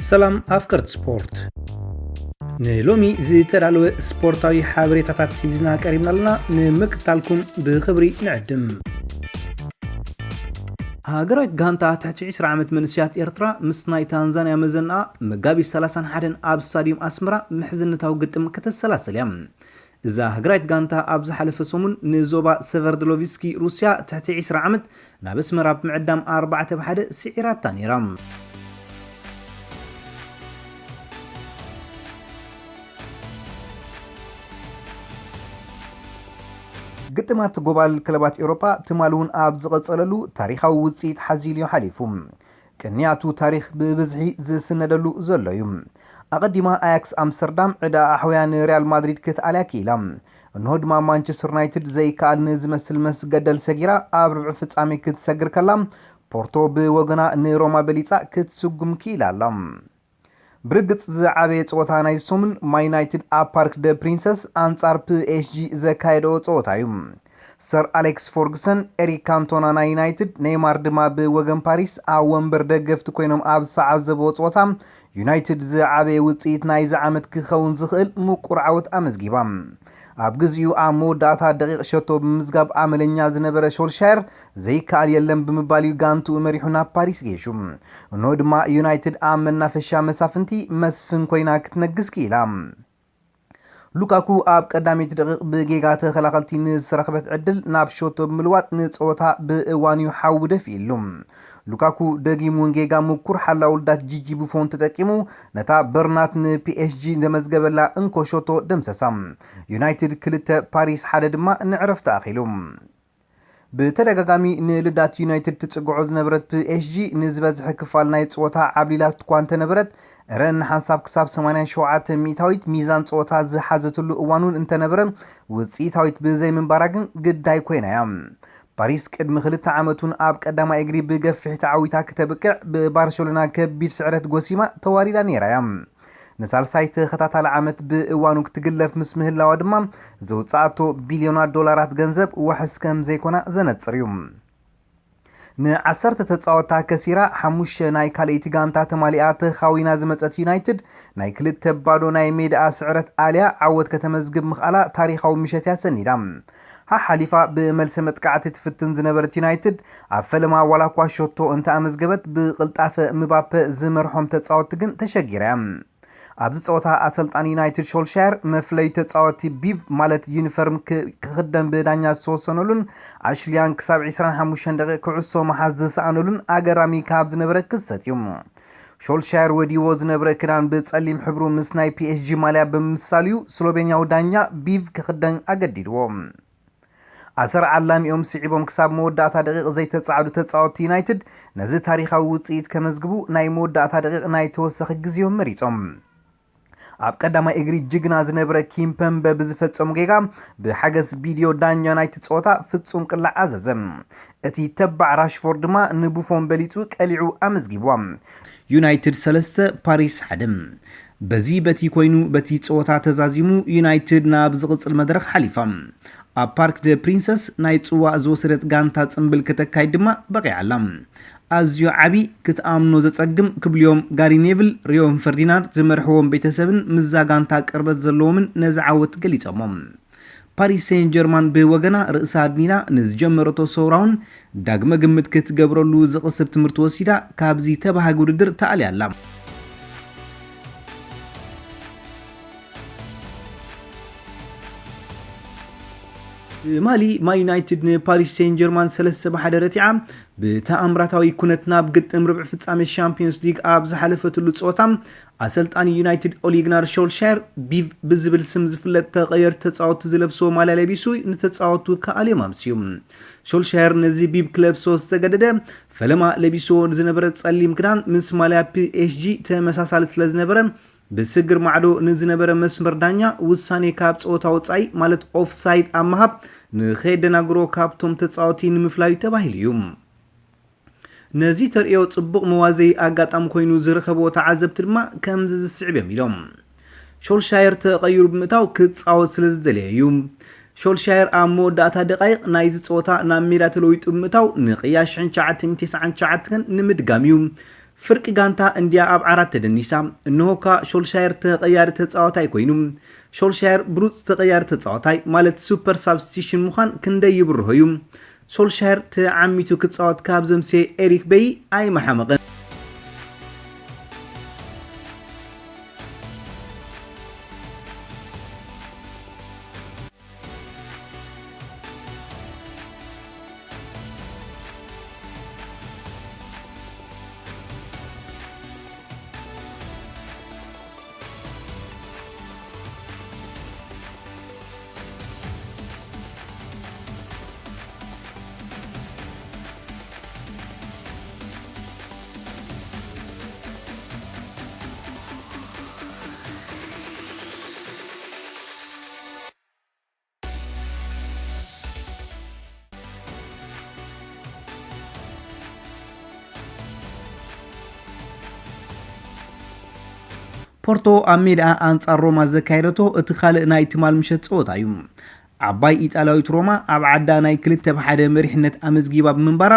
ሰላም ኣፍቀርቲ ስፖርት፣ ንሎሚ ዝተዳለወ ስፖርታዊ ሓበሬታታት ሒዝና ቀሪብና ኣለና። ንምክትታልኩም ብኽብሪ ንዕድም። ሃገራዊት ጋንታ ትሕቲ ዕስራ ዓመት መንእሰያት ኤርትራ ምስ ናይ ታንዛንያ መዘንኣ መጋቢት ሰላሳን ሓደን ኣብ ስታድዩም ኣስመራ ምሕዝነታዊ ግጥም ከተሰላስል እያ። እዛ ሃገራዊት ጋንታ ኣብ ዝሓለፈ ሰሙን ንዞባ ሰቨርድሎቪስኪ ሩስያ ትሕቲ ዕስራ ዓመት ናብ ኣስመራ ብምዕዳም ኣርባዕተ ብ ሓደ ስዒራታ ነይራ። ግጥማት ጎባል ክለባት ኤውሮጳ ትማሊ እውን ኣብ ዝቐጸለሉ ታሪኻዊ ውጽኢት ሓዚሉ'ዩ ሓሊፉ። ቅንያቱ ታሪኽ ብብዝሒ ዝስነደሉ ዘሎ እዩ። ኣቐዲማ ኣያክስ ኣምስተርዳም ዕዳ ኣሕውያ ንሪያል ማድሪድ ክትኣልያ ክኢላ። እንሆ ድማ ማንቸስተር ዩናይትድ ዘይከኣል ንዝመስል መስገደል ሰጊራ ኣብ ርብዒ ፍጻሜ ክትሰግር ከላ፣ ፖርቶ ብወገና ንሮማ በሊጻ ክትስጉም ክኢላ ኣላ። ብርግጽ ዝዓበየ ጸወታ ናይ ሰሙን ማይ ዩናይትድ ኣብ ፓርክ ደ ፕሪንሰስ ኣንጻር ፒ ኤስ ጂ ዘካየደኦ ጸወታ እዩ። ሰር ኣሌክስ ፎርግሰን፣ ኤሪክ ካንቶና ናይ ዩናይትድ፣ ኔይማር ድማ ብወገን ፓሪስ ኣብ ወንበር ደገፍቲ ኮይኖም ኣብ ዝተዓዘብዎ ጸወታ፣ ዩናይትድ ዝዓበየ ውጽኢት ናይዚ ዓመት ክኸውን ዝኽእል ምቁር ዓወት ኣመዝጊባ። ኣብ ግዚኡ ኣብ መወዳእታ ደቂቕ ሸቶ ብምምዝጋብ ኣመለኛ ዝነበረ ሾልሻየር ዘይከኣል የለን ብምባል እዩ ጋንትኡ መሪሑ ናብ ፓሪስ ገይሹ። እንሆ ድማ ዩናይትድ ኣብ መናፈሻ መሳፍንቲ መስፍን ኮይና ክትነግስ ክኢላ። ሉካኩ ኣብ ቀዳመይቲ ደቂቕ ብጌጋ ተኸላኸልቲ ንዝተረኽበት ዕድል ናብ ሸቶ ብምልዋጥ ንጸወታ ብእዋኑ ሓዊ ደፊእሉ። ሉካኩ ደጊሙ እውን ጌጋ ምኩር ሓላ ውልዳት ጂጂ ቡፎን ተጠቂሙ ነታ በርናት ንፒ ኤስ ጂ ዘመዝገበላ እንኮ ሸቶ ደምሰሳ። ዩናይትድ ክልተ፣ ፓሪስ ሓደ ድማ ንዕረፍቲ ኣኺሉ። ብተደጋጋሚ ንልዳት ዩናይትድ ትጽግዖ ዝነበረት ፒ ኤስ ጂ ንዝበዝሐ ክፋል ናይ ጸወታ ዓብሊላት እኳ እንተነበረት፣ እረ እንሓንሳብ ክሳብ ሰማንያን ሸውዓተ ሚእታዊት ሚዛን ጸወታ ዝሓዘትሉ እዋን እውን እንተነበረ፣ ውጽኢታዊት ብዘይምንባራ ግን ግዳይ ኮይና እያ። ፓሪስ ቅድሚ ክልተ ዓመት እውን ኣብ ቀዳማይ እግሪ ብገፊሕ ተዓዊታ ክተብቅዕ፣ ብባርሴሎና ከቢድ ስዕረት ጎሲማ ተዋሪዳ ነይራ እያ። ንሳልሳይ ተኸታታሊ ዓመት ብእዋኑ ክትግለፍ ምስ ምህላዋ ድማ፣ ዘውጽኣቶ ቢልዮናት ዶላራት ገንዘብ ዋሕስ ከም ዘይኮና ዘነጽር እዩ። ንዓሰርተ ተጻወትታ ከሲራ፣ ሓሙሽተ ናይ ካልኣይቲ ጋንታ ተማሊኣ ተኻዊና ዝመጸት ዩናይትድ፣ ናይ ክልተ ባዶ ናይ ሜዳኣ ስዕረት ኣልያ ዓወት ከተመዝግብ ምኽኣላ ታሪኻዊ ምሸት እያ ሰኒዳ። ሓሓሊፋ ብመልሰ መጥቃዕቲ ትፍትን ዝነበረት ዩናይትድ፣ ኣብ ፈለማ ዋላ እኳ ሸቶ እንተኣመዝገበት፣ ብቕልጣፈ ምባፐ ዝመርሖም ተጻወትቲ ግን ተሸጊራ እያ። ኣብዚ ጸወታ ኣሰልጣኒ ዩናይትድ ሾልሻየር መፍለዩ ተጻወቲ ቢቭ ማለት ዩኒፈርም ክ-፣ ክኽደን ብዳኛ ዝተወሰነሉን ኣሽሊያን ክሳብ ዕስራን ሓሙሽተን ደቂቕ ኩዕሶ መሓዝ ዝሰኣነሉን ኣገራሚ ካብ ዝነበረ ክስተት እዩ። ሾልሻየር ወዲዎ ዝነበረ ክዳን ብጸሊም ሕብሩ ምስ ናይ ፒ ኤስ ጂ ማልያ ብምምሳል እዩ ስሎቬንያዊ ዳኛ ቢቭ ክኽደን ኣገዲድዎ። ኣሰር ዓላሚኦም ስዒቦም ክሳብ መወዳእታ ደቂቕ ዘይተጻዕዱ ተጻወትቲ ዩናይትድ ነዚ ታሪኻዊ ውጽኢት ከመዝግቡ ናይ መወዳእታ ደቂቕ ናይ ተወሳኺ ግዜኦም መሪጾም። ኣብ ቀዳማይ እግሪ ጅግና ዝነበረ ኪምፐምበ ብዝፈጸሙ ጌጋ ብሓገዝ ቪድዮ ዳኛ ናይቲ ጸወታ ፍጹም ቅላዕ ኣዘዘ። እቲ ተባዕ ራሽፎርድ ድማ ንቡፎን በሊጹ ቀሊዑ ኣመዝጊብዋ። ዩናይትድ ሰለስተ፣ ፓሪስ ሓደ። በዚ በቲ ኮይኑ በቲ ጸወታ ተዛዚሙ ዩናይትድ ናብ ዝቕጽል መድረኽ ሓሊፋ። ኣብ ፓርክ ደ ፕሪንሰስ ናይ ጽዋእ ዝወሰደት ጋንታ ጽምብል ከተካይድ ድማ በቒዓ ኣላ። ኣዝዩ ዓቢ፣ ክትኣምኖ ዘጸግም ክብልዮም ጋሪ ኔቭል፣ ሪዮን ፈርዲናንድ ዝመርሕዎም ቤተሰብን ምስዛ ጋንታ ቅርበት ዘለዎምን ነዚ ዓወት ገሊጾሞ። ፓሪስ ሴን ጀርማን ብወገና ርእሳ ኣድኒና ንዝጀመረቶ ሰውራውን ዳግመ ግምት ክትገብረሉ ዝቕስብ ትምህርቲ ወሲዳ ካብዚ ተባሃጊ ውድድር ተኣልያ ኣላ። ትማሊ ማን ዩናይትድ ንፓሪስ ሴን ጀርማን ሰለስተ ብ ሓደ ረቲዓ ብተኣምራታዊ ኩነት ናብ ግጥም ርብዒ ፍጻሜ ሻምፒዮንስ ሊግ ኣብ ዝሓለፈትሉ ጸወታ ኣሰልጣኒ ዩናይትድ ኦሊግናር ሾልሻየር ቢቭ ብዝብል ስም ዝፍለጥ ተቐየርቲ ተጻወትቲ ዝለብስዎ ማልያ ለቢሱ ንተጻወቱ ክኣልዮም ኣምስዩ። ሾልሻየር ነዚ ቢብ ክለብሶ ዝተገደደ ፈለማ ለቢስዎ ዝነበረ ጸሊም ክዳን ምስ ማልያ ፒ ኤስ ጂ ተመሳሳሊ ስለ ዝነበረ ብስግር ማዕዶ ንዝነበረ መስመር ዳኛ ውሳኔ ካብ ጸወታ ወጻኢ ማለት ኦፍሳይድ ኣብ ምሃብ ንኸየደናግሮ ካብቶም ተጻወቲ ንምፍላዩ ተባሂሉ እዩ። ነዚ ተርእዮ ጽቡቕ መዋዘይ ኣጋጣሚ ኮይኑ ዝረኸብዎ ተዓዘብቲ ድማ ከምዚ ዝስዕብ እዮም ኢሎም። ሾልሻየር ተቐይሩ ብምእታው ክጻወት ስለ ዝደለየ እዩ። ሾልሻየር ኣብ መወዳእታ ደቃይቕ ናይዚ ጸወታ ናብ ሜዳ ተለዊጡ ብምእታው ንቕያሽ ሽሕን ትሽዓተ ሚእትን ተስዓን ትሽዓተን ንምድጋም እዩ። ፍርቂ ጋንታ እንድያ ኣብ ዓራት ተደኒሳ። እንሆ ከኣ ሾልሻየር ተቐያሪ ተጻዋታይ ኮይኑ። ሾልሻየር ብሉጽ ተቐያሪ ተጻዋታይ፣ ማለት ሱፐር ሳብስቲሽን ምዃን ክንደይ ይብርሆ እዩ። ሶልሻየር ተዓሚቱ ክጻወት ካብ ዘምስየ ኤሪክ ቤይ ኣይመሓመቐን። ፖርቶ ኣብ ሜዳ ኣንጻር ሮማ ዘካየደቶ እቲ ካልእ ናይ ትማል ምሸት ጸወታ እዩ። ዓባይ ኢጣልያዊት ሮማ ኣብ ዓዳ ናይ ክልተ ብ ሓደ መሪሕነት ኣመዝጊባ ብምንባራ፣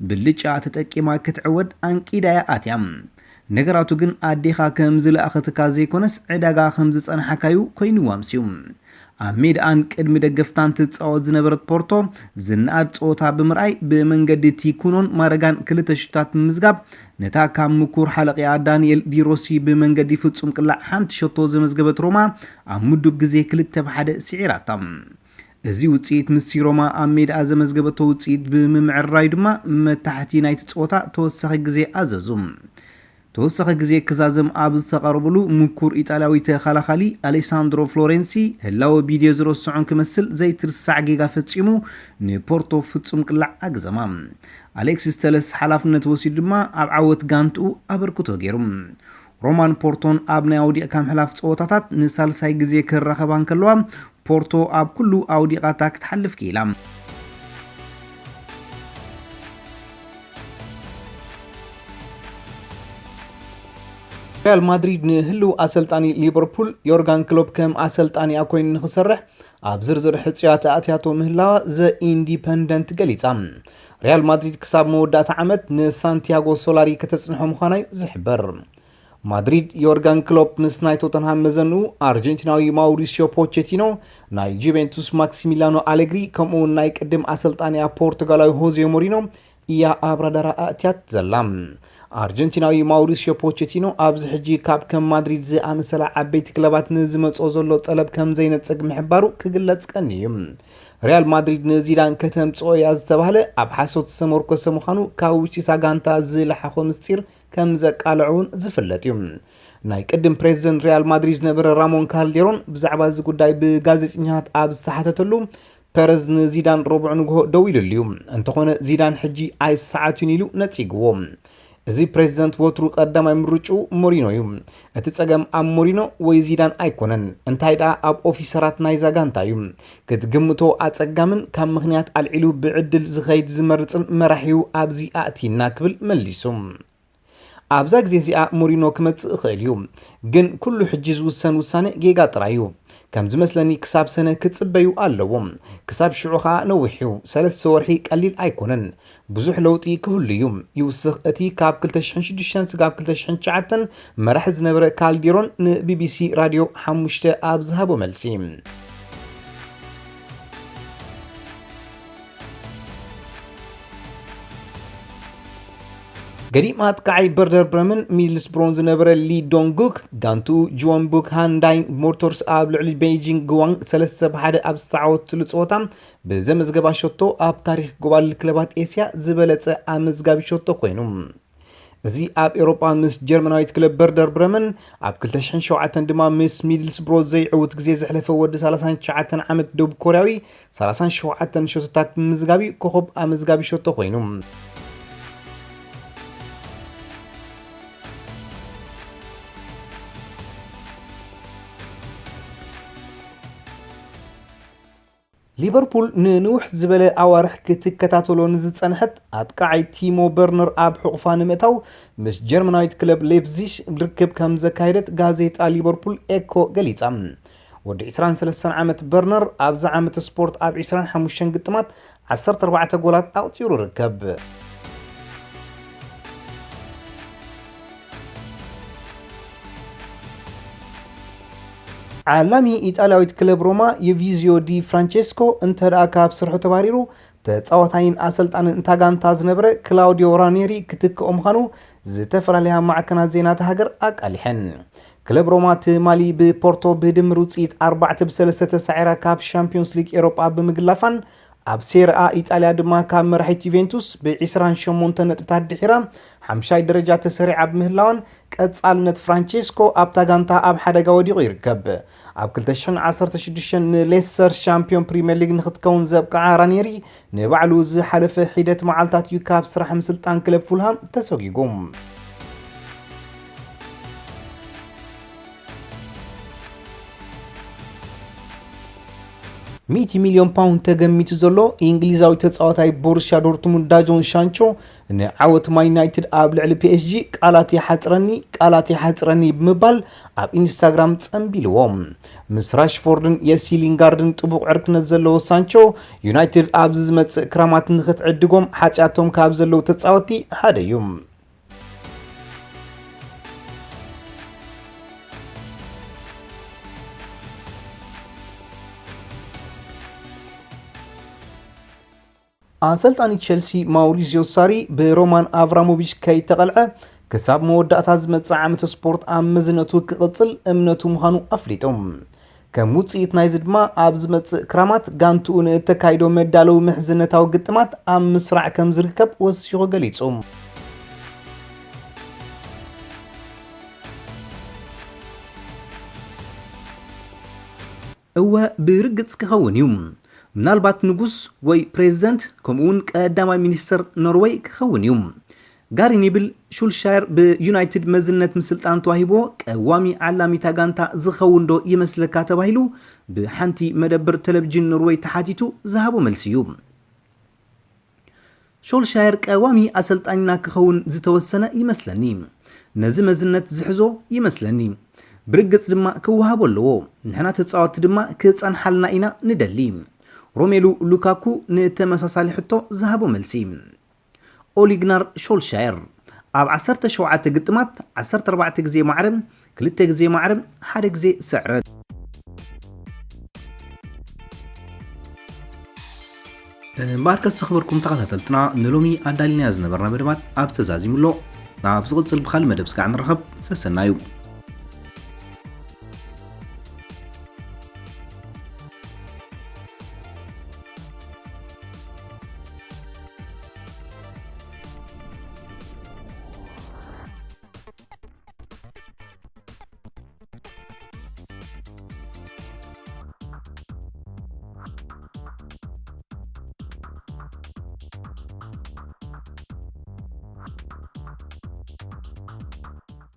ብልጫ ተጠቂማ ክትዕወት ኣንቂዳ እያ ኣትያ። ነገራቱ ግን ኣዴኻ ከም ዝለኣኸትካ ዘይኮነስ፣ ዕዳጋ ከም ዝጸንሓካ'ዩ ኮይንዋ ኣምስዩ። ኣብ ሜድኣን ቅድሚ ደገፍታን ትጻወት ዝነበረት ፖርቶ፣ ዝነኣድ ጸወታ ብምርኣይ፣ ብመንገዲ ቲኩኖን ማረጋን ክልተ ሽታት ብምምዝጋብ፣ ነታ ካብ ምኩር ሓለቕያ ዳንኤል ዲሮሲ ብመንገዲ ፍጹም ቅላዕ ሓንቲ ሸቶ ዘመዝገበት ሮማ፣ ኣብ ምዱብ ግዜ ክልተ ብ ሓደ ስዒራታ። እዚ ውጽኢት ምስቲ ሮማ ኣብ ሜድኣ ዘመዝገበቶ ውጽኢት ብምምዕርራዩ ድማ፣ መታሕቲ ናይቲ ጸወታ ተወሳኺ ግዜ ኣዘዙ። ተወሳኺ ግዜ ክዛዘም ኣብ ዝተቓረበሉ፣ ምኩር ኢጣልያዊ ተኸላኻሊ ኣሌሳንድሮ ፍሎሬንሲ፣ ህላወ ቪድዮ ዝረስዖን ክመስል ዘይትርሳዕ ጌጋ ፈጺሙ፣ ንፖርቶ ፍጹም ቅላዕ ኣግዘማ። ኣሌክሲስ ተለስ ሓላፍነት ወሲዱ ድማ፣ ኣብ ዓወት ጋንትኡ ኣበርክቶ ገይሩ። ሮማን ፖርቶን ኣብ ናይ ኣውዲቕካ ምሕላፍ ጸወታታት ንሳልሳይ ግዜ ክራኸባ እንከለዋ፣ ፖርቶ ኣብ ኩሉ ኣውዲቓታ ክትሓልፍ ክኢላ። ሪያል ማድሪድ ንህልው ኣሰልጣኒ ሊቨርፑል ዮርጋን ክሎፕ ከም ኣሰልጣኒኣ ኮይኑ ንኽሰርሕ ኣብ ዝርዝር ሕጽያት ኣእትያቶ ምህላዋ ዘ ኢንዲፐንደንት ገሊጻ። ሪያል ማድሪድ ክሳብ መወዳእታ ዓመት ንሳንቲያጎ ሶላሪ ከተጽንሖ ምዃና'ዩ ዝሕበር። ማድሪድ ዮርጋን ክሎፕ ምስ ናይ ቶተንሃም መዘንኡ ኣርጀንቲናዊ ማውሪሲዮ ፖቼቲኖ፣ ናይ ጁቬንቱስ ማክሲሚላኖ ኣሌግሪ፣ ከምኡ'ውን ናይ ቅድም ኣሰልጣኒኣ ፖርቱጋላዊ ሆዜ ሞሪኖ እያ ኣብ ራዳራ ኣእትያት ዘላ። ኣርጀንቲናዊ ማውሪሲዮ ፖቼቲኖ ኣብዚ ሕጂ ካብ ከም ማድሪድ ዝኣመሰላ ዓበይቲ ክለባት ንዝመጽኦ ዘሎ ጠለብ ከም ዘይነጽግ ምሕባሩ ክግለጽ ቀንዩ እዩ። ሪያል ማድሪድ ንዚዳን ከተምጽኦ እያ ዝተባህለ ኣብ ሓሶት ዝተመርኮሰ ምዃኑ ካብ ውሽጢ እታ ጋንታ ዝለሓኾ ምስጢር ከም ዘቃልዖ እውን ዝፍለጥ እዩ። ናይ ቅድም ፕሬዚደንት ሪያል ማድሪድ ዝነበረ ራሞን ካልዴሮን ብዛዕባ እዚ ጉዳይ ብጋዜጠኛታት ኣብ ዝተሓተተሉ፣ ፐረዝ ንዚዳን ረቡዕ ንግሆ ደው ኢሉሉ እዩ። እንተኾነ ዚዳን ሕጂ ኣይሰዓትን ኢሉ ነጺግዎ። እዚ ፕሬዚደንት ወትሩ ቀዳማይ ምርጭኡ ሞሪኖ እዩ። እቲ ጸገም ኣብ ሞሪኖ ወይ ዚዳን ኣይኮነን፣ እንታይ ደኣ ኣብ ኦፊሰራት ናይዛ ጋንታ እዩ። ክትግምቶ ኣጸጋምን ካብ ምኽንያት ኣልዒሉ ብዕድል ዝኸይድ ዝመርጽን መራሒኡ ኣብዚ ኣእቲና ክብል መሊሱ። ኣብዛ ግዜ እዚኣ ሞሪኖ ክመጽእ ይኽእል እዩ፣ ግን ኩሉ ሕጂ ዝውሰን ውሳነ ጌጋ ጥራይ እዩ። ከም ዝመስለኒ ክሳብ ሰነ ክጽበዩ ኣለዎም። ክሳብ ሽዑ ኸኣ ነዊሕ እዩ። ሰለስተ ወርሒ ቀሊል ኣይኮነን። ብዙሕ ለውጢ ክህሉ እዩ። ይውስኽ እቲ ካብ ክልተ ሽሕን ሽዱሽተን ስጋብ ክልተ ሽሕን ትሽዓተን መራሒ ዝነበረ ካልዲሮን ንቢቢሲ ራድዮ ሓሙሽተ ኣብ ዝሃቦ መልሲ። ገዲም ኣጥቃዓይ በርደር ብረምን ሚድልስብሮን ዝነበረ ሊ ዶንጉክ፣ ጋንትኡ ጅወንቡክ ሃንዳይ ሞተርስ ኣብ ልዕሊ ቤይጂንግ ግዋንግ ሰለስተ ብ ሓደ ኣብ ዝተዓወትሉ ጸወታ ብዘመዝገባ ሸቶ ኣብ ታሪኽ ጎባልል ክለባት ኤስያ ዝበለጸ ኣመዝጋቢ ሸቶ ኮይኑ። እዚ ኣብ ኤውሮጳ ምስ ጀርመናዊት ክለብ በርደር ብረመን፣ ኣብ ክልተ ሽሕን ሸውዓተን ድማ ምስ ሚድልስብሮ ዘይዕውት ግዜ ዘሕለፈ ወዲ ሰላሳን ትሽዓተን ዓመት ደቡብ ኮርያዊ፣ ሰላሳን ሸውዓተን ሸቶታት ብምምዝጋብ እዩ ኮኸብ ኣመዝጋቢ ሸቶ ኮይኑ። ሊቨርፑል ንንውሕ ዝበለ ኣዋርሕ ክትከታተሎ ንዝጸንሐት ኣጥቃዓይ ቲሞ በርነር ኣብ ሕቑፋ ንምእታው ምስ ጀርመናዊት ክለብ ሌፕዚሽ ርክብ ከም ዘካየደት ጋዜጣ ሊቨርፑል ኤኮ ገሊጻ። ወዲ ዕስራን ሰለስተን ዓመት በርነር ኣብዚ ዓመት ስፖርት ኣብ ዕስራን ሓሙሽተን ግጥማት ዓሰርተ ኣርባዕተ ጎላት ኣቑጺሩ ይርከብ። ዓላሚ ኢጣልያዊት ክለብ ሮማ ዩቪዝዮ ዲ ፍራንቸስኮ እንተ ደኣ ካብ ስርሑ ተባሪሩ፣ ተጻዋታይን ኣሰልጣንን እታ ጋንታ ዝነበረ ክላውዲዮ ራኔሪ ክትክኦ ምዃኑ ዝተፈላለያ ማዕከናት ዜና እታ ሃገር ኣቃሊሐን። ክለብ ሮማ ትማሊ ብፖርቶ ብድምር ውጽኢት ኣርባዕተ ብ ሰለስተ ተሳዒራ ካብ ሻምፒዮንስ ሊግ ኤሮጳ ብምግላፋን፣ ኣብ ሴሪኣ ኢጣልያ ድማ ካብ መራሒት ዩቬንቱስ ብ ዕስራን ሸሞንተን ነጥብታት ድሒራ ሓምሻይ ደረጃ ተሰሪዓ ብምህላዋን፣ ቀጻልነት ፍራንቼስኮ ኣብታ ጋንታ ኣብ ሓደጋ ወዲቑ ይርከብ። ኣብ ክልተ ሽሕን ዓሰርተ ሽዱሽተን ንሌስተር ሻምፒዮን ፕሪምየር ሊግ ንክትከውን ዘብቅዓ ራኔሪ፣ ንባዕሉ ዝሓለፈ ሒደት መዓልታት እዩ ካብ ስራሕ ምስልጣን ክለብ ፉልሃም ተሰጒጉ። ሚእቲ ሚልዮን ፓውንድ ተገሚቱ ዘሎ እንግሊዛዊ ተጻዋታይ ቦሩስያ ዶርትሙንድ ዳጆን ሻንቾ፣ ንዓወት ማን ዩናይትድ ኣብ ልዕሊ ፒ ኤስ ጂ ቃላት ይሓጽረኒ፣ ቃላት ይሓጽረኒ ብምባል ኣብ ኢንስታግራም ጸንቢልዎ። ምስ ራሽፎርድን የሲ ሊንጋርድን ጥቡቕ ዕርክነት ዘለዎ ሳንቾ፣ ዩናይትድ ኣብዚ ዝመጽእ ክራማት ንኽትዕድጎም ሓጺያቶም ካብ ዘለዉ ተጻወትቲ ሓደ እዩ። ኣሰልጣኒ ቸልሲ ማውሪዚዮ ሳሪ ብሮማን ኣብራሞቪች ከይተቐልዐ ክሳብ መወዳእታ ዝመጽእ ዓመተ ስፖርት ኣብ መዝነቱ ክቕጽል እምነቱ ምዃኑ ኣፍሊጡ። ከም ውጽኢት ናይዚ ድማ ኣብ ዝመጽእ ክራማት ጋንትኡ ንእተካይዶ መዳለዊ ምሕዝነታዊ ግጥማት ኣብ ምስራዕ ከም ዝርከብ ወሲኹ ገሊጹ። እወ፣ ብርግጽ ክኸውን እዩ። ምናልባት ንጉስ ወይ ፕሬዚደንት፣ ከምኡውን ቀዳማይ ሚኒስተር ኖርወይ ክኸውን እዩ። ጋሪ ኒብል ሹልሻየር ብዩናይትድ መዝነት ምስልጣን ተዋሂብዎ ቀዋሚ ዓላሚታ ጋንታ ዝኸውን ዶ ይመስለካ ተባሂሉ ብሓንቲ መደብር ቴሌቪዥን ኖርወይ ተሓቲቱ ዝሃቦ መልሲ እዩ። ሾልሻየር ቀዋሚ ኣሰልጣኒና ክኸውን ዝተወሰነ ይመስለኒ። ነዚ መዝነት ዝሕዞ ይመስለኒ። ብርግጽ ድማ ክወሃቦ ኣለዎ። ንሕና ተጻወትቲ ድማ ክጸንሓልና ኢና ንደሊ። ሮሜሉ ሉካኩ ንተመሳሳሊ ሕቶ ዝሃቦ መልሲ። ኦሊግናር ሾልሻየር ኣብ ዓሰርተ ሸውዓተ ግጥማት ዓሰርተ ኣርባዕተ ግዜ ማዕረ፣ ክልተ ግዜ ማዕረ፣ ሓደ ግዜ ስዕረት። እምበኣርከስ ዝኸበርኩም ተኸታተልትና፣ ንሎሚ ኣዳሊናዮ ዝነበርና መደባት ኣብ ተዛዚሙ ኣሎ። ናብ ዝቕጽል ብኻልእ መደብ ስጋዕ ንራኸብ። ሰሰናዩ።